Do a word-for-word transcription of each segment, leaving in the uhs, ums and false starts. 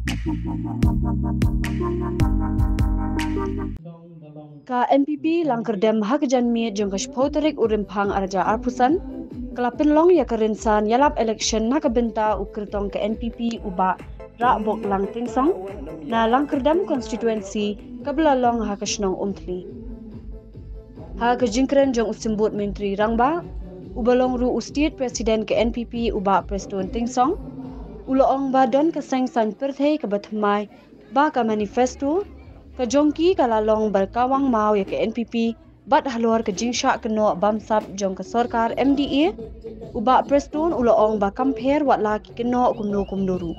Ka N P P Langkyrdem ha ka janmiet jong ka shiphew tarik u Rymphang arhajar arphew san ka la pynlong ïa ka rynsan ïalap election na ka bynta u kyrtong ka N P P u Bah Rahboklang Tynsong na Langkyrdem constituency kaba la long ha ka shnong Umthli. Ha ka jingkren jong u Symbud Myntri Rangbah uba long ruh u State President ka N P P u Bah Prestone Tynsong u la ong ba don ka seng saiñ pyrthei kaba thymmai ba ka manifesto ka jong ki ka la long ba ka wang maw ïa ka N P P bad halor ka jingshah kynnoh bamsap jong ka sorkar M D A. U Bah Prestone u la ong ba kam pher wat la ki kynnoh kumno kumno ruh.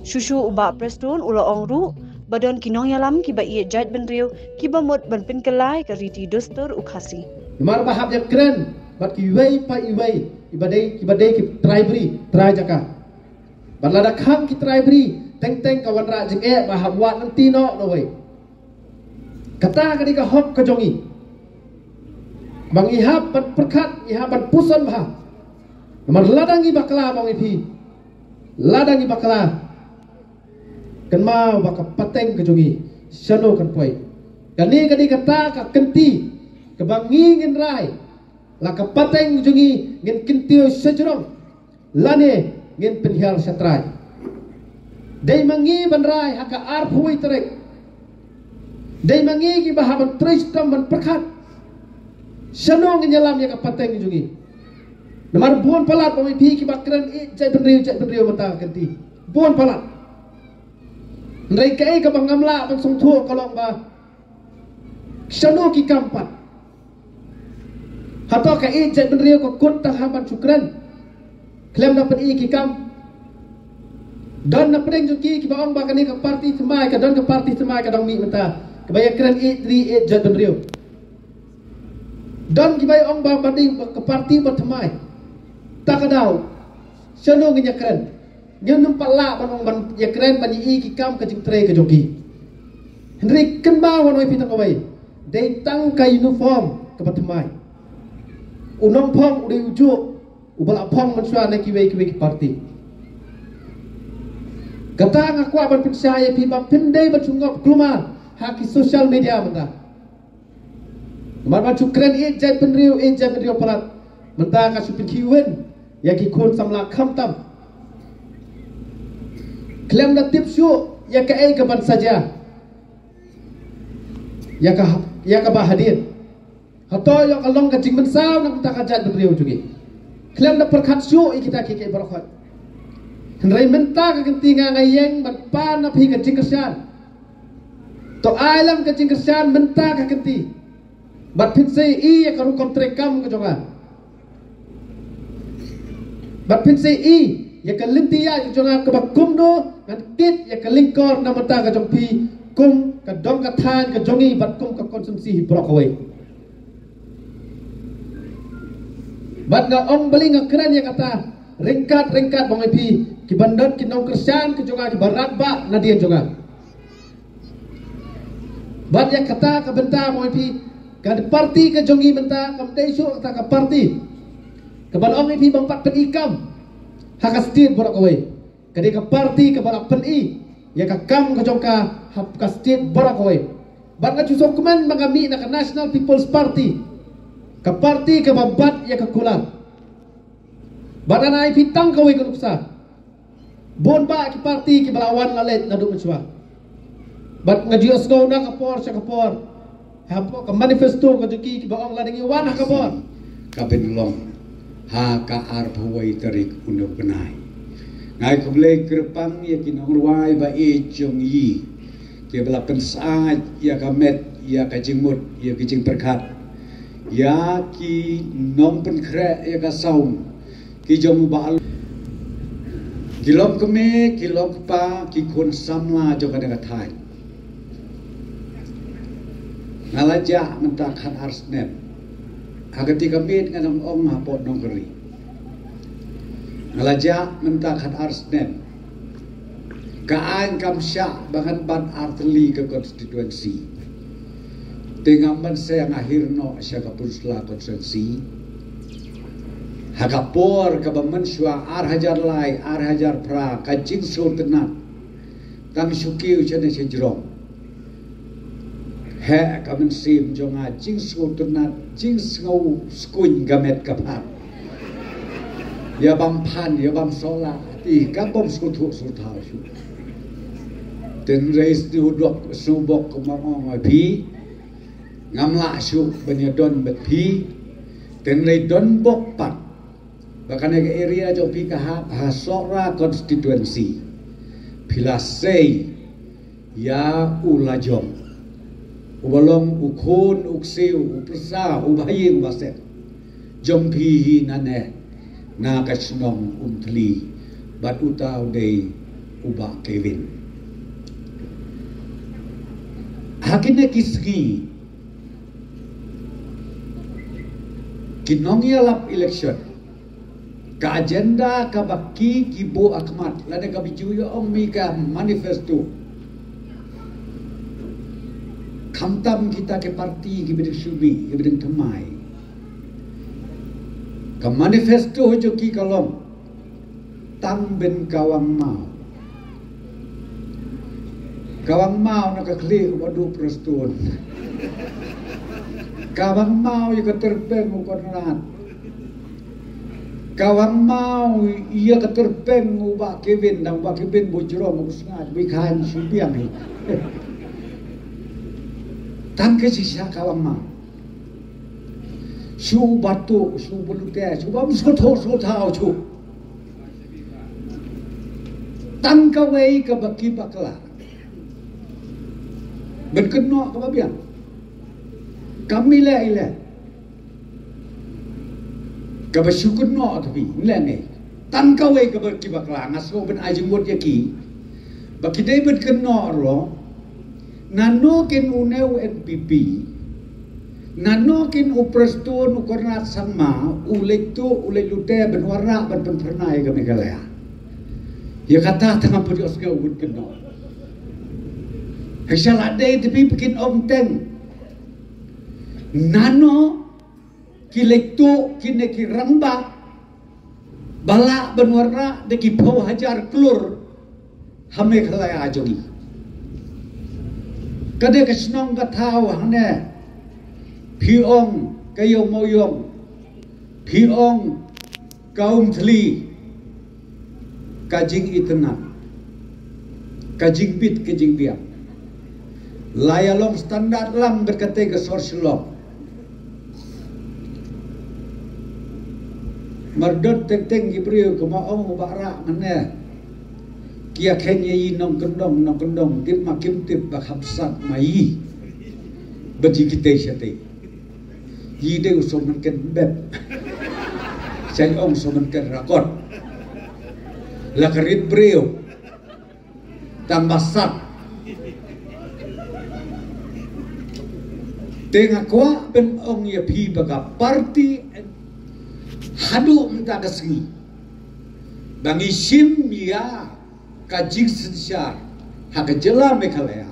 Shuh shuh u Bah Prestone u la ong ruh ba don ki nongïalam kiba ïeit jaitbynriew kiba mut ban pynkylla ïa ka riti dustur u Khasi. Namar ba hap ïakren bad kiwei pa iwei kiba dei kiba dei ki trai bri trai jaka. Bad lada khang ki trai bri teng teng ka wanrah jingeh ba hap wad lynti noh na wei. Kata ka dei ka hok ka jong ngi ba ngi hap ban pyrkhat, ngi hap ban puson bha. Namar lada ngi bakla ba ngi phi, lada ngi bakla, kynmaw ba ka pateng ka jong ngi shano kan poi. Kane ka dei kata ka kynti kaba ngi ngin rai, la ka pateng jong ngi ngin kyntiew shajrong lane ngin pynhiar shatrai. Dei ma ngi ban rai ha ka arphew tarik. Dei ma ngi kiba hap ban trei shitom ban pyrkhat shano ngin ïalam ïa ka pateng jong ngi. Namar bun palat ba ngi phi kiba kren ïeit jaitbynriew jaitbynriew mynta ka kynti. Bun palat. Hynrei kaei kaba ngam lah ban sngewthuh ka long ba shano ki kam pat. Hato ka ïeit jaitbynriew ka kut tang ha ban shu kren khlem da pyni ki kam? Don na pdeng jong ki kiba ong ba kane ka parti thymmai, ka don ka parti thymmai ka dang mih mynta kaba ïakren ïeit ri ïeit jaitbynriew. Don kiba ong ba ba dei ka parti ba thymmai. Ta ka daw shano ngin ïakren? Ngim pat lah ban ong ban ïakren ban ïohi ki kam ka jingtrei ka jong ki. Hynrei kynmaw wan oi phi tang kawei, dei tang ka uniform kaba thymmai. U nongphong u dei u juh uba la phong mynshuwa na kiwei kiwei ki parti. Kata nga kwah ban pynshai ïa phi ba phin dei ban shu ngop kulmar ha ki social media mynta. Namar ban shu kren ïeit jaitbynriew ïeit jaitbynriew palat mynta ka shu pynkhih win ïa ki khun samla khamtam. Khlem da tip shuh ïa kaei ka ban sa jia ïa ka ïa kaba hadien. Hato ïoh ka long ka jingmynsaw na ka bynta ka jaitbynriew jong ngi. Khlem da pyrkhat shuh ïa kita kiei kiei baroh. Hynrei mynta ka kynti nga nga ïeng ban pan na phi ka jingkyrshan. To ai lang ka jingkyrshan mynta ka kynti. Bad phin sa ïohi ïa ka rukom treikam ka jong nga. Bad phin sa ïohi ïa ka lynti ïaid ka jong nga kaba kumno ngan kit ïa ka lyngkor na ka bynta ka jong phi kum ka dong ka thaiñ ka jong ngi bad kum ka constituency baroh kawei. Bad nga ong balei nga kren ïa kata ryngkat ryngkat ba ngi phi kiba don ki nongkyrshan ka jong nga kiba radbah nadien jong nga. Bad ïa kata ka bynta ba ngi phi ka parti ka jong ngi mynta kam dei shuh kata ka parti kaba ong ïa phi bym pat pyni kam ha ka state baroh kawei. Ka dei ka parti kaba la pyni ïa ka kam ka jong ka ha ka state baroh kawei. Bad nga ju sngewkmen ba nga mih na ka National People's Party, ka parti kaba bat ïa ka kular. Bad nga ai phi tang kawei ka nuksa. Bun bah ki parti kiba la wan la leit naduh mynshuwa. Bad nga ju ïohsngew na ka por sha ka por hapoh ka manifesto ka jong ki kiba ong lada ngi wan ha ka bor. Ka pynlong ha ka arphew wei tarik une u bnai. Nga ai khublei kyrpang ïa ki nongrwai ba ïeit jong ngi kiba la pynsyaid ïa ka met, ïa ka jingmut, ïa ka jingpyrkhat, ïa ki nongpynkhreh ïa ka sound, ki jong u Bah Al-, ki long kmie, ki long kpa, ki khun samla jong kane ka thaiñ. Nga la jah mynta khatar snem. Ha kata ka miet nga dang ong hapoh Nongkri. Nga la jah mynta khatar snem. Ka aiñ kam shah ba ngan bat artylli ka constituency. Te ngam ban seng, nga hiar noh sha ka Pynursla constituency. Ha ka por kaba mynshuwa ar hajar lai, ar hajar phra, ka jingsngewtynnat Tang shu kiew shane shajrong. Heh ka mynsiem jong nga, jingsngewtynnat, jingsngewskuin ka met ka phad. Ïa bam phan, ïa bam sola, te ka bam sngewthuh sngewthaw shuh. Tynrai sngewdok, sngewbok kumba ong ïa phi. Ngam lah shuh ban ïadon bad phi. Tynrai don bok pat. Ba kane ka area jong phi ka hap ha Sohra constituency. Phi la sei ïa u lajong, uba long u khun u ksiew, u pyrsa, u bahaïing u baset jong phi hi nangne na ka shnong Umthli, bad uta u dei u Bah Kevin. Ha kine ki sngi ki nongïalap election, ka agenda kaba ki, ki buh ha khmat, lane kaba ju ïa ong mih ka manifesto. Khamtam kita ki parti kiba dang shu mih, kiba dang thymmai, ka manifesto jong ki ka long tang ban kawang maw. Kawang maw na ka khlieh uba duh Prestone. Kawang maw ïa ka tyrpeng u Conrad. Kawang maw ïa ka tyrpeng u Bah Kevin, dang u Bah Kevin ba u jrong, u sngaid, u khan shu biang hi. Tang ka shisha kawang maw. Shu batu, shu balute, shu bam sngewthuh sngewthaw shu. Tang kawei kaba ki bakla ban kynnoh kaba biang. Kam ïaleh ïaleh. Kaba shu kynnoh ka phi, ïaleh ne. Tang kawei kaba ki bakla, nga sngew ban ai jingmut ïa ki. Ba ki dei ban kynnoh ruh. Nano kin une u N P P, nano kin u Prestone, u Conrad Sangma, u leit tuh, u leit lute ban wanrah, ban pynphyrnai ka Meghalaya. Ïa kata tang ngam pat ïohsngew ban kynnoh. Hynrei sha la dei te phi kin ong teng. Nano ki leit tuh kine ki rangbah ba lah ban wanrah da ki phew hajar klur ha Meghalaya jong ngi. Ka dei ka shnong ka thaw hangne, phi ong ka Ïew Mawïong, phi ong ka Umthli, ka jingitynnat, ka jingbit ka jingbiang. La ïa long standard lang bad katei ka sor Shillong. Mardot teng teng ki briew kumba ong u Bah Rah mynne, ki ïa kheiñ ïa i nongkyndong nongkyndong, tip ma kim tip ba kham sat ma i. Bad i kitei shatei. I dei u Sohmynken Bep. Sa ong Sohmynken Rakot. La ka rit briew. Tang ba sat. Te nga kwah ban ong ïa phi ba ka party haduh mynta ka sngi ba ngi shim ïa ka jingsynshar ha ka jylla Meghalaya.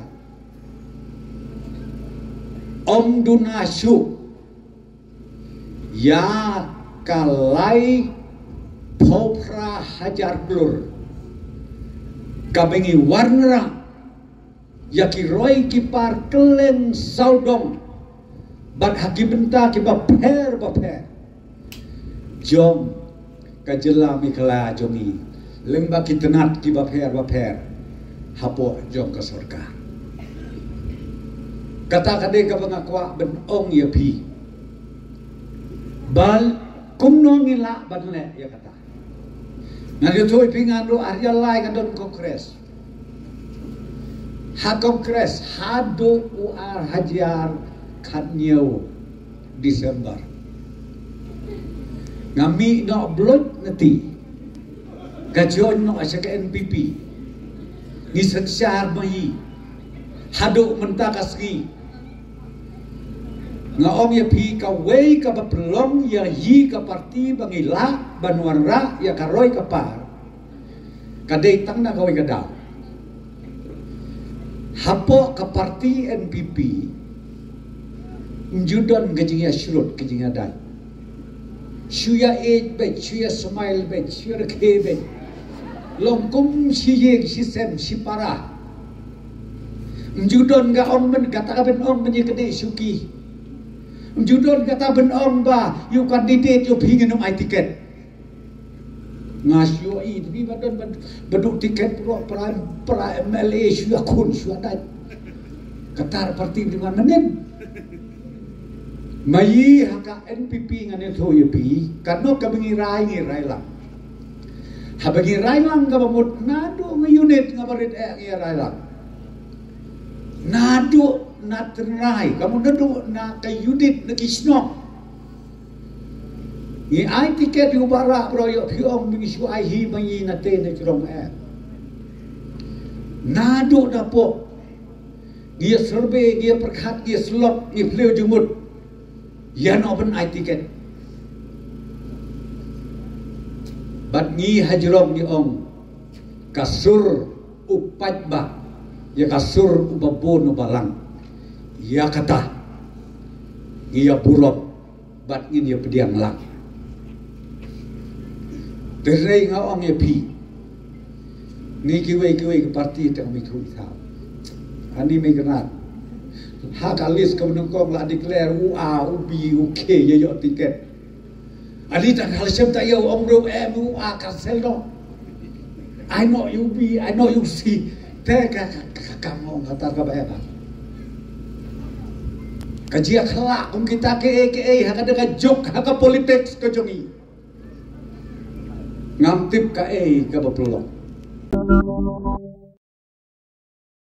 Ym duna shuh ïa ka laiphew phra hajar klur kaba ngi wanrah ïa ki roi ki par kylleng sawdong bad ha ki bynta kiba pher bapher jong ka jylla Meghalaya jong ngi, lyngba ki tnat kiba pher bapher hapoh jong ka sorkar. Kata ka dei kaba nga kwah ban ong ïa phi ba kumno ngi lah ban leh ïa kata. Ngan ïathuh ïa phi, nga ruh ar hajar lai nga don Congress. Ha Congress haduh u ar hajar khathynñiew December. Nga mih noh blood na ti. Nga join noh sha ka N P P. Ngi synshar ma i. Haduh mynta ka sngi nga ong ïa phi, kawei kaba pynlong ïa i ka party ba ngi lah ban wanrah ïa ka roi ka par. Ka dei tang na kawei ka daw. Hapoh ka party N P P ym ju don ka jingïashlur ka jingïadei. Shu ïa ïeit beit, shu ïa smile beit, shu ïa rkhie beit. Long kum shi ïing shi sem shi para. Ym ju don ka ong mynta kata ka ban ong mynta ka dei shuki. Ym ju don kata ban ong ba ïa u candidate ïa u phi ngin ym ai tiket. Nga shu i te ba don ba, ba duk tiket pro pra pra M L A shu ïa khun shu ïa dait. Kata parti di man manin. Maï ha ka N P P ngan ïathuh ïa phi, ka nok ka ba ngi rai ngi rai lang. Ha ba ngi rai lang ka ba mut naduh nga unit nga ba rit eh ngi rai lang. Naduh na tynrai ka mut naduh na ka unit na ki shnong. Ngi ai tiket ïa u Bah Rabroh ïa phi ong ba ngi shu ai hi ba ngi na te na jrong eh. Naduh na pok ngi ïa survey, ngi ïa pyrkhat, ngi ïa slok, ngi phliew jingmut ïa no ban ai tiket. Bad ngi ha jrong ngi ong ka sur u paidbah ïa ka sur u ba bun u ba lang. Ïa kata ngi ïa burom bad ngin ïa pdiang lang. Te rei nga ong ïa phi, ni kiwei kiwei ki parti tang mi khui thaw. Ani mi kena ha ka list ka nyngkong la declare u A, u B, u K ïa ïoh tiket. Ani tang hal shem ta ïa u ong ruh em u A cancel no. Ai no ïa u B, ai no ïa u C. Te ka ka ka ka ong kata ka ba em. Ka jia khala kum kita ke ke ha ka da ka jok ha ka politics ka jong i. Ngam tip ka ei ka ba pynlong.